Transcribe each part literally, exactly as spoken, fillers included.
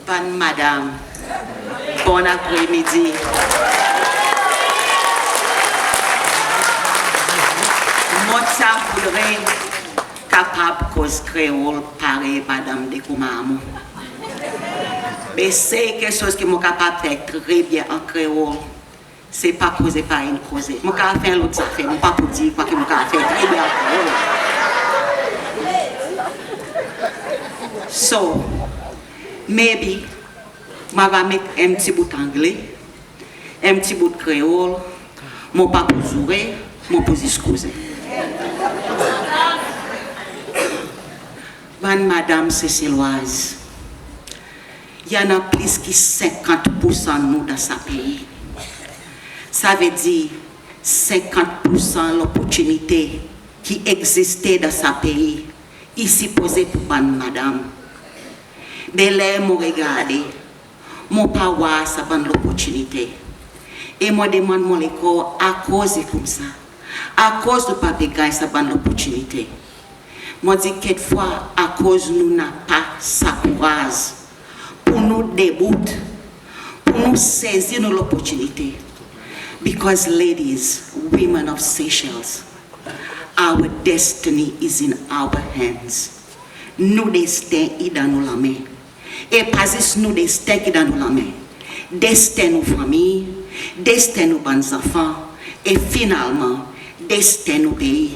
Bann madanm, bon apre midi. Mon ti a voudre kapab koz Kreol parey Madanm De Commarmond. Me sel keksoz ki mon kapab fer tre byen an Kreol, se pa koze parey in koze. Mon kapab fer en lot zafer, mon pa pou dir kwa ki mon kapab fer tre byen an Kreol. So, maybe, mon ava met en pti bout Angle, en pti bout Kreol, mon pa pou zoure, mon pou zis koze. Bann madanm Seselwaz, i annan plis ki senkant poursan nou dan sa pei. Savedir senkant poursan loportinite ki egziste dan sa pei i sipoze pour bann madanm. Me ler mon regarde, mon pa war sa bann loportinite. E mon demann mon lekor akoz i koumsa, akoz nou pa pe ganny sa bann loportinite. Mon dir kekfwa akoz nou napa sa kouraz pour nou debout, pour nou sezi nou loportinite. Because ladies, women of Seychelles, our destiny is in our hands. Nou desten i dan nou lanmen. E pa zis nou desten ki dan nou lanmen, desten nou fanmir, desten nou bann zanfan, e finalman desten nou pei.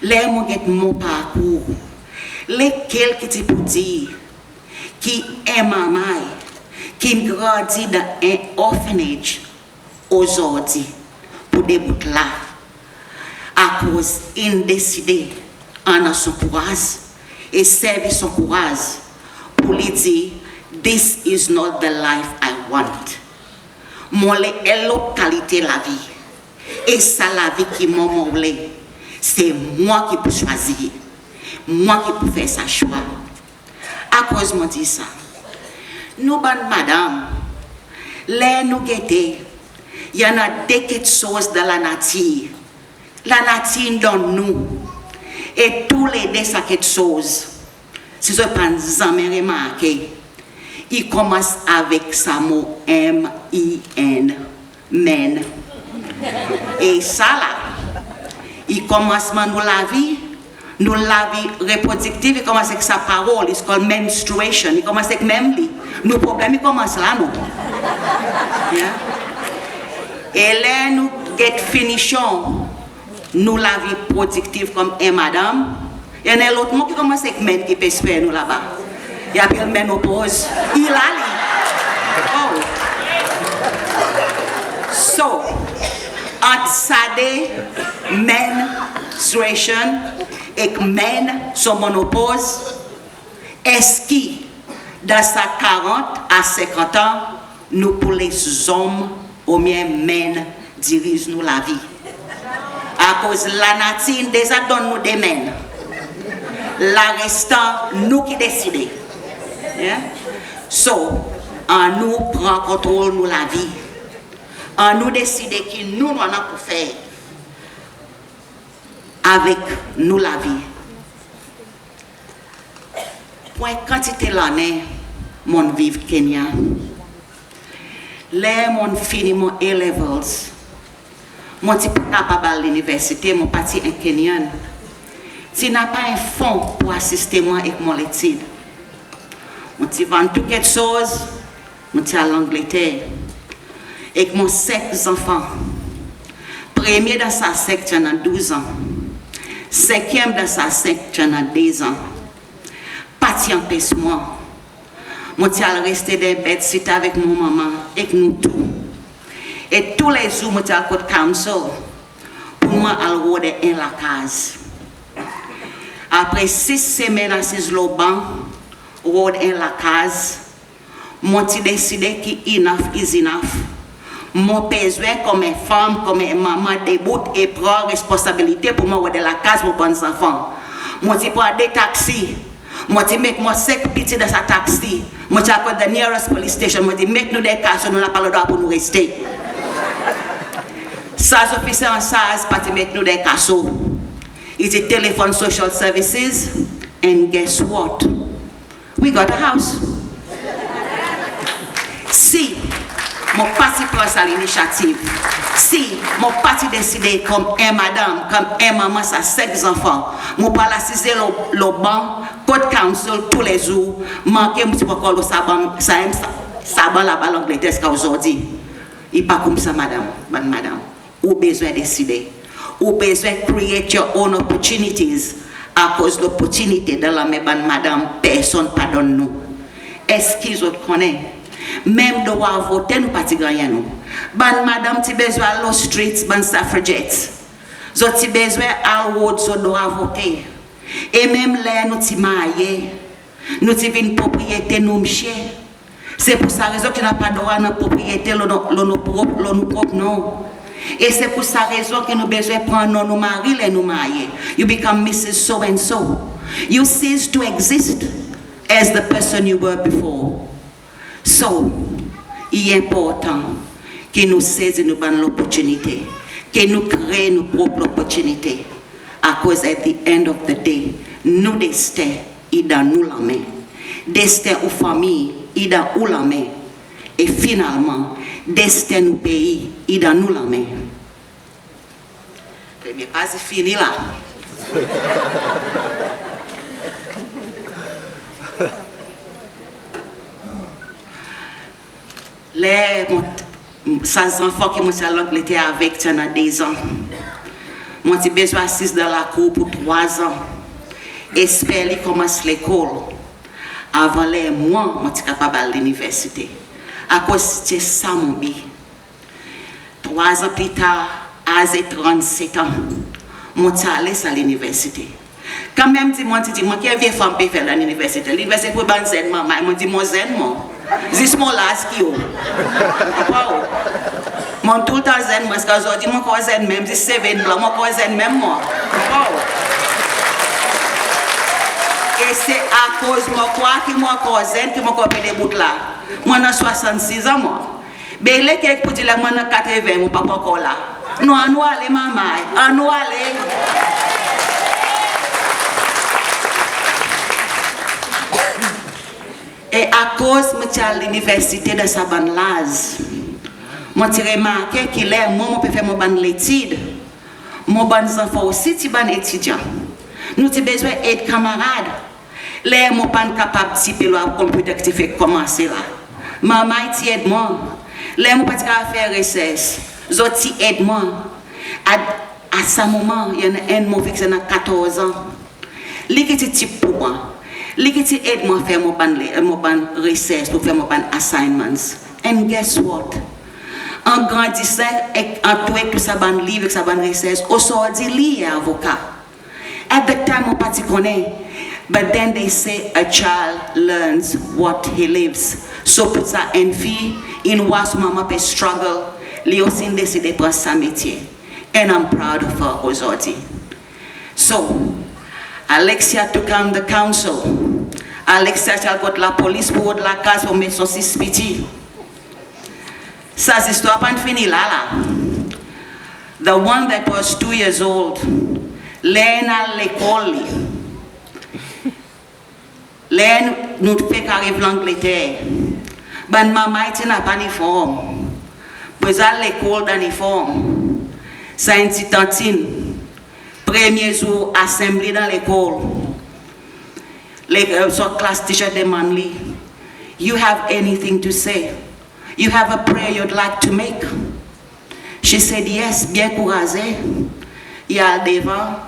Ler mon get mon parkour, lekel ki ti pou dir ki en marmay ki'n grandi dan en orphanage ozordi pou debout la, akoz in deside annan son kouraz e servi son kouraz pour li dir, "This is not the life I want." Mon le en lot kalite lavi. E sa lavi ki mwan mon oule, se mwan ki pou swazir, mwan ki pou fer sa swa. Akoz mon dir sa? Nou bann madanm, ler nou gete, i annan de keksoz dan lanatir. Lanatir in donn nou. E toulede sa keksoz, si zot pa'n zanmen remarke, i konmans avek sa mo M E N, men. E sa la, i konmansman nou lavi, nou lavi reprodiktif, i konmans ek sa parol, it's called menstruation, i konmans ek menm li. Nou problenm i konmans la, nou. Yeah? E ler nou get finisyon nou lavi prodiktif konman en madanm, i annan en lot mo ki konmans ek men ki pe esper nou laba. I apel menopoz. I la li. Oh. So, ant sa de, menstruation, ek men son menopoz, eski dan sa karant a senkant an nou pou les zonm oubyen men diriz nou lavi? Akoz lanatir in deza donn nou de men. Larestan, nou ki deside. Yeah? So, annou pran kontrol nou lavi. Annou deside ki nou, nou annan pou fer avek nou lavi. Pour en kantite lannen, mon'n viv Kenya. Ler mon'n fini mon A levels, mon ti pa kapab al liniversite, mon pa ti en Kenyan. Ti napa en fon pour asiste mwan ek mon letid. Mon ti vann tou keksoz, mon ti al Angleter ek mon senk zanfan. Premye dan sa senk ti annan douz an. Senkyenm dan sa senk ti annan de zan. Pa ti anpes mwan. Mon ti al reste dan bed sit avek mon manman ek nou tou. E toulezour mon ti al kot council pour mwan al rod en lakaz. Apre sis semenn asiz lo ban, rod en lakaz, mon ti deside ki enough is enough. Mon bezwen konman en fanm, konman en manman debout e pran responsabilite pour mwan rod en lakaz mon bann zanfan. Mon ti pran de taksi. Mon ti met mon senk piti dan sa taksi. Mon ti al kot the nearest police station. Mon dir, met nou dan kaso, nou napa ledwa pour nou reste. Sa zofisye ansarz pa ti met nou dan kaso. I ti telefonn social services, and guess what? We got a house. Si mon pa ti pran sa linisyativ, si mon pa ti deside konman en madanm, konman en manman sa senk zanfan, mon pa pou al asize lo, lo ban kot council toulezour, manke mon ti pa ankor lo sa ban, sa, sa, sa ban laba Langleter ziska ozordi. I pa koumsa madanm, bann madanm. Ou bezwen deside. Ou bezwen create your own opportunities. Akoz loportinite dan lanmen bann madanm, personn pa donn nou. Eski zot konnen? Menm drwa vote nou pa ti gannyen nou. Bann madanm ti bezwen al lo streets, bann suffragettes. Zot ti bezwen al rod zot drwa vote. E menm ler nou ti marye, nou ti vin propriyete nou msye. Se pour sa rezon ki nou napa drwa annan propriyete lo nou, lo nou prop, lo nou prop non. E se pour sa rezon ki nou bezwen pran non nou mari ler nou marye. You become Missus So and So. You cease to exist as the person you were before. So, i enportan ki nou sezi nou bann loportinite, ki nou kree nou prop loportinite. Akoz at the end of the day, nou desten i dan nou lanmen. Desten ou fanmir i dan ou lanmen. E finalman, desten nou pei i dan nou lanmen. Premye paz i fini la. Ler mon, sa zanfan ki mon ti al Langleter avek ti annan dezan, mon ti bezwen asiz dan lakour pour trwazan, esper li konmans lekol avan ler mwan mon ti kapab al liniversite. Akoz se sa mon bi. Trwazan pli tar, aze trannset an, mon ti ale sa liniversite. Kanmenm dimoun ti dir mwan, ki en vye fanm pe fer dan liniversite? Liniversite pour bann zenn manman. Mon dir mon zenn mwan. Zis mon laz ki o. Mon toultan zenn mwan, ziska ozordi mon ankor zenn menm, zis seve in blan, mon ankor zenn menm mwan. E se akoz mon krwar ki mon ankor zenn ki mon ankor pe debout la. Mon annan swasannsis an mwan. Be lekel ki pou dir ler mon annan katreven, mon pa pou ankor la? Non, annou ale manmay, annou ale. E akoz mon ti al liniversite dan sa bann laz, mon ti remarke ki ler mwan mon pe fer mon bann letid, mon bann zanfan osi ti bann etidyan. Nou ti bezwen ed kanmarad. Ler mon pa'n kapab tipe lo konpiter ki ti fek konmanse la, manmay ti ed mwan. Ler mon pa ti kapab fer resers, zot ti ed mwan. A, a sa moman, i annan enn mon fi ki ti annan katorz an. Li ki ti tip pour mwan. Li ki ti ed mwan fer mon bann le, mon bann resers, pour fer mon bann assignments. And guess what? An grandisan ek an tou ek tou sa bann liv ek sa bann resers, ozordi li i avoka. At that time mon pa ti konnen. But then they say a child learns what he lives. So pour sa, enn fi in war son manman pe struggle, li osi in deside pran sa metye. And I'm proud of her ozordi. So, Alexia took on the council. Alexia ti al kot lapolis pour rod lakaz pour met son sis piti. Sa zistwar pa'n fini la la. The one that was two years old, ler in al lekol li, ler nou fek ariv Langleter, bann manmay ti napa niform. Bezwen al lekol dan niform. Sa enn ti tantin, premye zour assembly dan lekol, le, son klas teacher demann li, "You have anything to say? You have a prayer you'd like to make?" She said yes, byen kouraze. I al devan.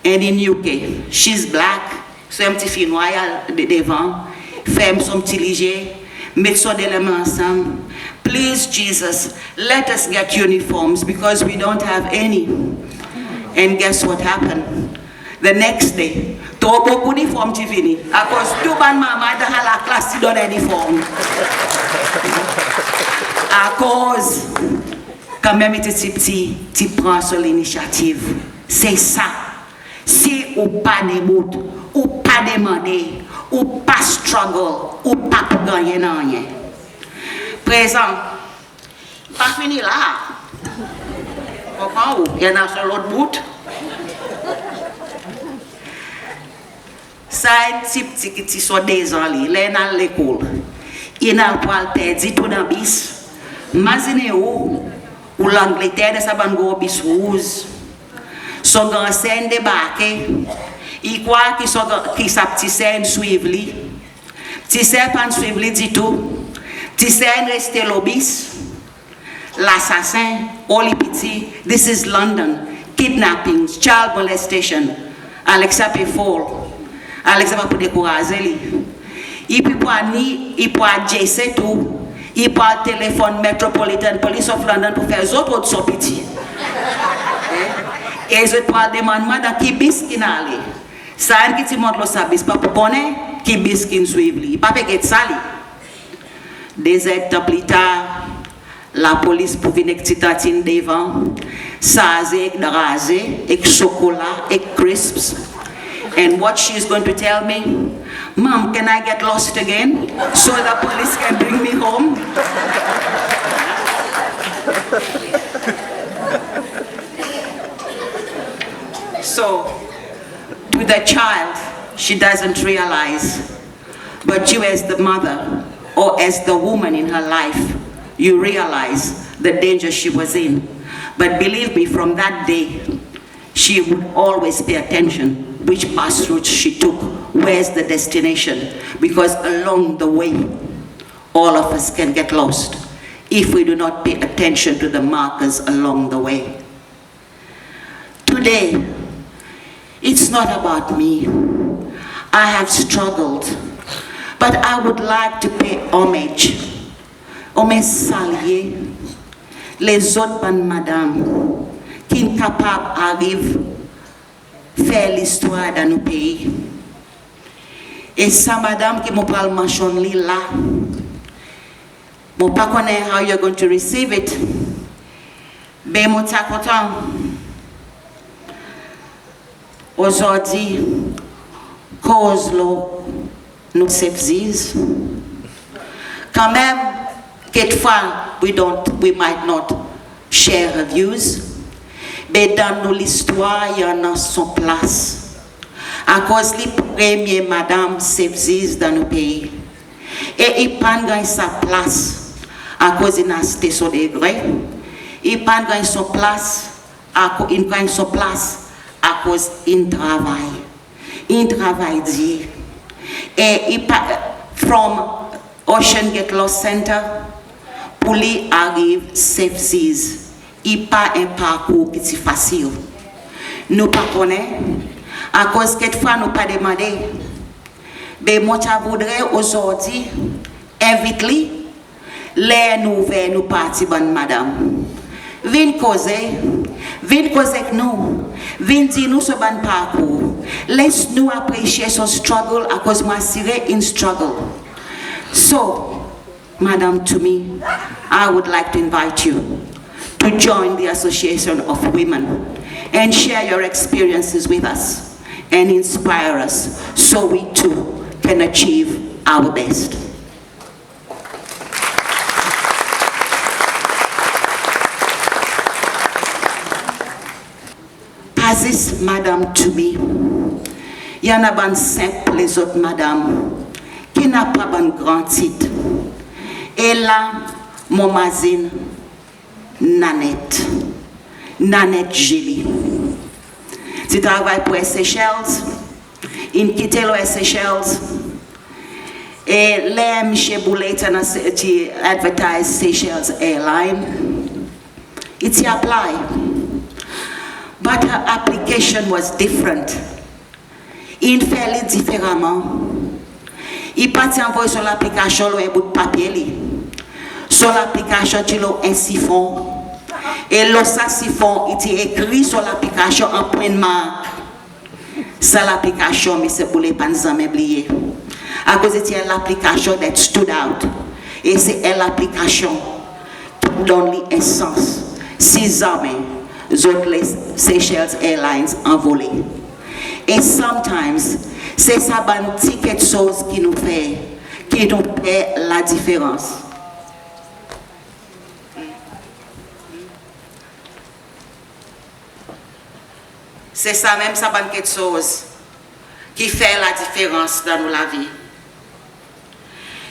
And in U K, she's black. So en pti fi nwa i al de, devan, ferm son pti lizye, met son de lanmen ansanm. "Please, Jesus, let us get uniforms because we don't have any." And guess what happened? The next day, tro bokou niform ti vini, akoz tou bann manmay dan sa laklas ti donn niform. Akoz kanmenm i ti, ti, ti, ti pran son linisyativ. Se sa. Si ou pa debout, ou pa demande, ou pa struggle, ou pa pou gannyen nanryen. Prezan, pa fini la. Konpran ou? I annan son lot bout. Sa enn pti, pti ki ti son dezan li, ler in al lekol, in al pou al perdi tou dan bis. Mazinen ou, ou Langleter dan sa bann gro bis rouz. Son gran ser in debarke, i krwar ki son gran, ki sa pti ser in swiv li. Pti ser pa'n swiv li ditou. Pti ser in reste lo bis. Lasasen, oli piti, this is London, kidnappings, child molestation. Alexa pe fol. Alexa pa pou dekouraze li. I pou al ni, i pou al J C tou. I pou al telefonn Metropolitan Police of London pou fer zot rod son piti. E zot pou al demann mwan dan ki bis ki'n ale. Sa enn ki ti mont lo sa bis pa pou konnen ki bis ki'n swiv li. I pa pe get sa li. De zertan pli tar, lapolis pou vin ek ti tantin devan, sarze ek draze, ek sokola, ek crisps. And what she is going to tell me, "Mom, can I get lost again so the police can bring me home?" So, to the child, she doesn't realize. But you, as the mother or as the woman in her life, you realize the danger she was in. But believe me, from that day, she would always pay attention which bus route she took, where's the destination, because along the way, all of us can get lost if we do not pay attention to the markers along the way. Today, it's not about me. I have struggled, but I would like to pay homage, omen salye lezot bann madanm ki'n kapab ariv fer listwar dan nou pei. E sa madanm ki mon pral mansyonn li la, mon pa konnen how you're going to receive it. Be mon ti a kontan ozordi koz lo nou sef Ziz. Kanmenm, kekfwa, we don't, we might not share her views. Be dan nou listwar, i annan son plas. Akoz li premye madanm sef Ziz dan nou pei. E i pa'n ganny sa plas akoz in aste son degre. I pa'n ganny son plas ako-, in ganny son plas akoz in travay. In travay dir. E i pa, from Ocean Gate Law Centre, pour li ariv sef Ziz, i pa en parkour ki ti fasil. Nou pa konnen, akoz kekfwa nou pa demande. Be mon ti a voudre ozordi envit li, ler nou ouver nou parti bann madanm. Vin koze, vin koz ek nou, vin dir nou son bann parkour. Les nou apresye son struggle, akoz mon asire in struggle. So, Madam Twomey, I would like to invite you to join the Association of Women and share your experiences with us and inspire us so we too can achieve our best. Pa zis Madam Twomey, i annan bann senp lezot madanm ki napa bann gran tit. E la mon mazin Nanette, Nanette Gilly. Ti travay pour Air Seychelles, in kite lo Air Seychelles. E ler Msye Boulay ti annan, ti advertise Seychelles Airline, i ti apply. But her application was different. In fer li diferaman. I pa ti anvoy son laplikasyon lo en bout papye li. Son laplikasyon ti lo en sifon. E lo sa sifon, i ti ekri son laplikasyon an pwen mark. Sa laplikasyon, Msye Boulay pa'n zanmen bliye. Akoz i ti en laplikasyon that stood out. E se en laplikasyon ki donn li en sans, si zanmen zot les Seychelles Airlines anvole. E sometimes, se sa bann ti keksoz ki nou fer, ki nou fer ladiferans. Se sa menm sa bann keksoz ki fer ladiferans dan nou lavi.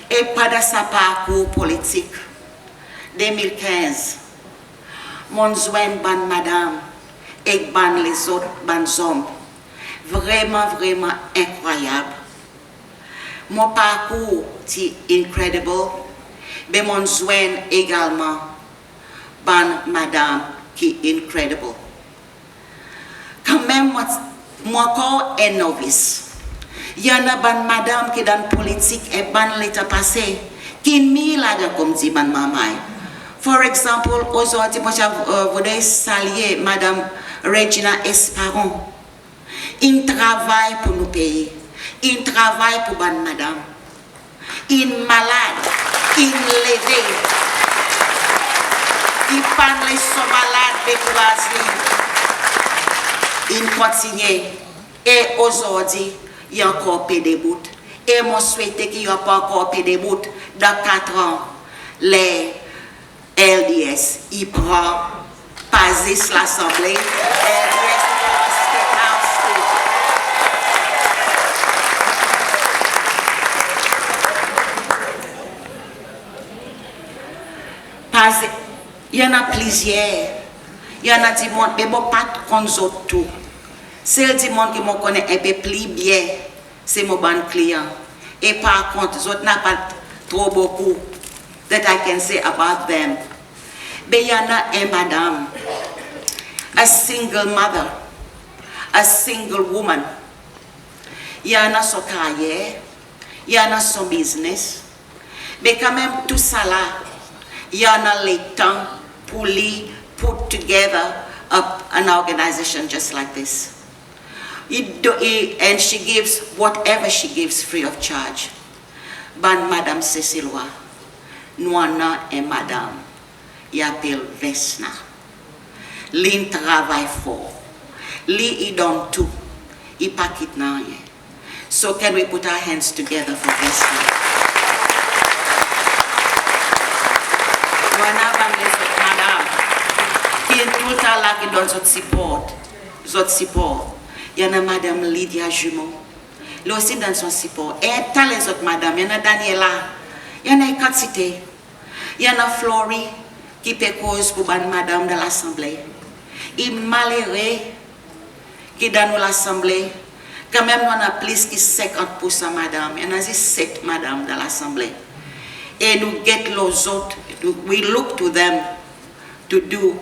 E pandan sa parkour politik, de mil kenz, mon'n zwenn bann madanm ek bann lezot bann zonm vreman, vreman enkrwayab. Mon parkour ti incredible, be mon'n zwenn egalman bann madanm ki incredible. Kanmenm mon, mon ankor en novis. I annan bann madanm ki dan politik e bann letan pase, ki'n mir ladan konmdi bann marmay. For example, ozordi mon ti a, e, voudre salye Madanm Regina Esparon. In travay pour nou pei, in travay pour bann madanm. In malad, in leve. I pa'n les son malad dekouraz li. In kontinyen. E ozordi, i ankor pe debout. E mon swete ki i ankor pe debout dan katran, ler L D S i pran pa zis Lasanble, L D S i pran State House tou. Pas, i annan plizyer, i annan dimoun, me mon pa konn zot tou. Sel dimoun ki mon konnen en pe pli byen, se mon bann kliyan. E par kont, zot napa tro bokou that I can say about them. Be i annan en madanm, a single mother, a single woman. I annan son karyer, i annan son biznes. Be kanmenm tousala, i annan letan pour li put together a, an organization just like this. I do, i, and she gives whatever she gives free of charge. Bann madanm Seselwa, nou annan en madanm, i apel Vesna. Li'n travay for. Li i donn tou, i pa kit nanryen. So can we put our hands together for Vesna? Nou annan bann lezot madanm ki toultan la, ki donn zot sipor. Zot sipor. I annan Madanm Lydia Jumeau. Li osi donn son sipor. E ta lezot madanm, i annan Daniela. I annan en kantite. I annan Flory ki pe koz pour bann madanm dan Lasanble. I malere ki dan nou Lasanble, kanmenm nou annan plis ki senkant poursan madanm, i annan zis set madanm dan Lasanble. E nou get lo zot, we look to them to do.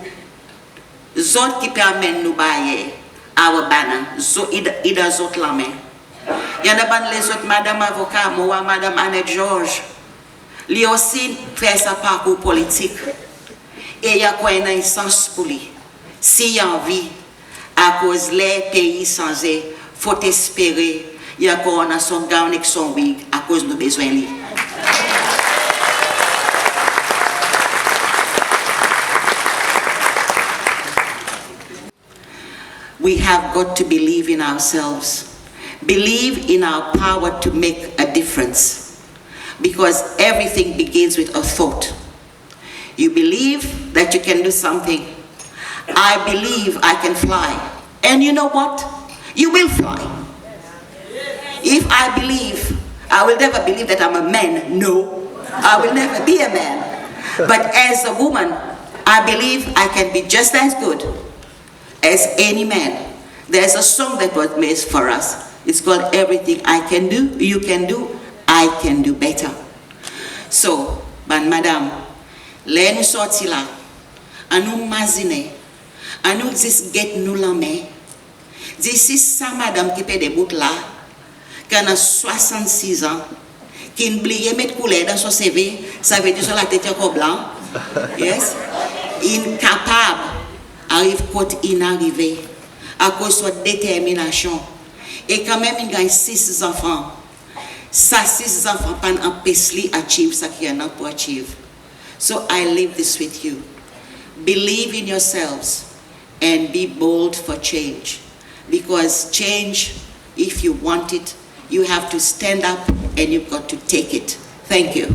Zot ki pe anmenn nou bayer, our banner, zot, i dan, i dan zot lanmen. I annan bann lezot madanm avoka, mon war Madanm Annette Georges. Li osi fer sa parkour politik. E i ankor annan sans pour li, si i anvi, akoz ler pei i sanze, fotespere i ankor annan son gown ek son wig, akoz nou bezwen li. We have got to believe in ourselves, believe in our power to make a difference, because everything begins with a thought. You believe that you can do something. I believe I can fly. And you know what? You will fly. If I believe, I will never believe that I'm a man. No, I will never be a man. But as a woman, I believe I can be just as good as any man. There's a song that was made for us. It's called Everything I Can Do, You Can Do, I Can Do Better. So, bann madanm, ler nou sorti la, annou mazinen, annou zis get nou lanmen, zis si sa madanm ki pe debout la, ki annan swasannsis an, ki'n bliye met kouler dan son seve, savedir son latet i ankor blan. Yes. In kapab ariv kot in arive, akoz son determinasyon. E kanmenm in ganny sis zanfan. Sa sis zanfan pa'n anpes li achieve sa ki i annan pour achieve. So I leave this with you. Believe in yourselves and be bold for change. Because change, if you want it, you have to stand up and you've got to take it. Thank you.